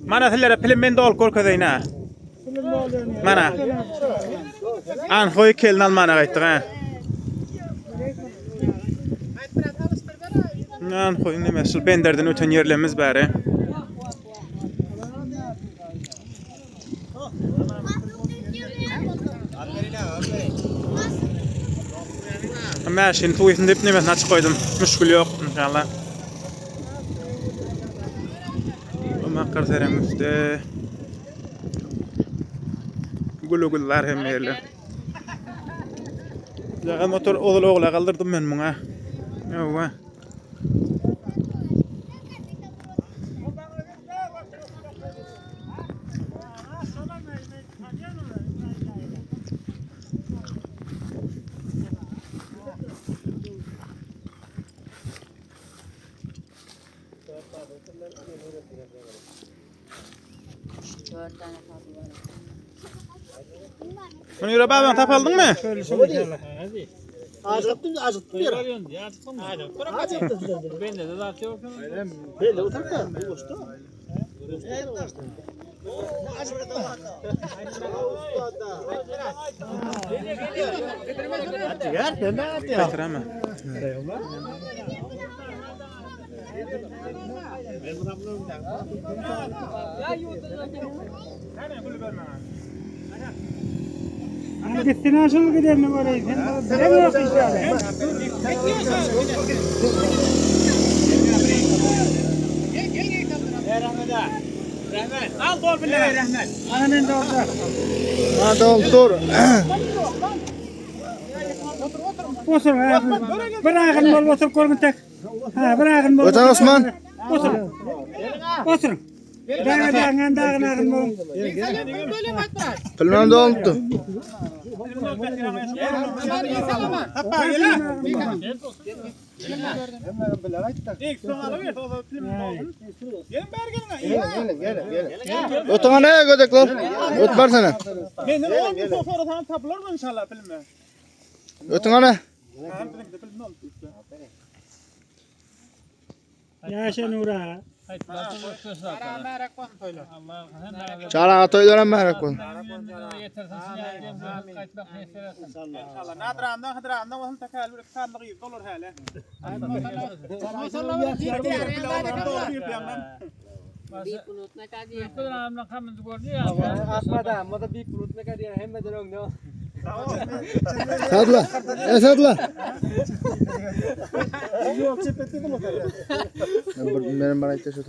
Mana sizlere pilim men dolup görkezeýin ha. Mana. Anhoý kelin almana gaýtdyk ha. Anhoý neme şul benderden öten ýerlerimiz bäri. Mäşini suw diýip nemesini açyk goýdum. Müşgül ýok inşallah. Makar serem üstü. Gülü güllar hem yerli. Jaga motor ozal ogla galdyrdım men muňa. Ýowa. Münire babaň tapaldyňmy? Acıktım, acıktım bir. Acıktım. Bende de zat yok. Belli oturup da, bu boşta. Getireme. Gitsin aşıl gidelim orayı. Sen yok işte. Al dol bile. Rahmet. Aynen doğru. Ha doldur. Otur. ha. Bir ağın bol otur korkun tek. Ha bir ağın bol. Öten Osman. Otur. Otur. Dağa dağın dağın ağın bol. Bilmem doldu. Öten ne gödekler? Öt versene. Men 10 gün sonra sana tapylar mı inşallah filmi? Öten ne? Yaşa Nura. Çara toylara merak olun. İnşallah. Nadramdan, hydramdan olsun takal bir sandyk ýyg dolar häle. Sadla. E sadla. Benim bana ihtiyaç yok.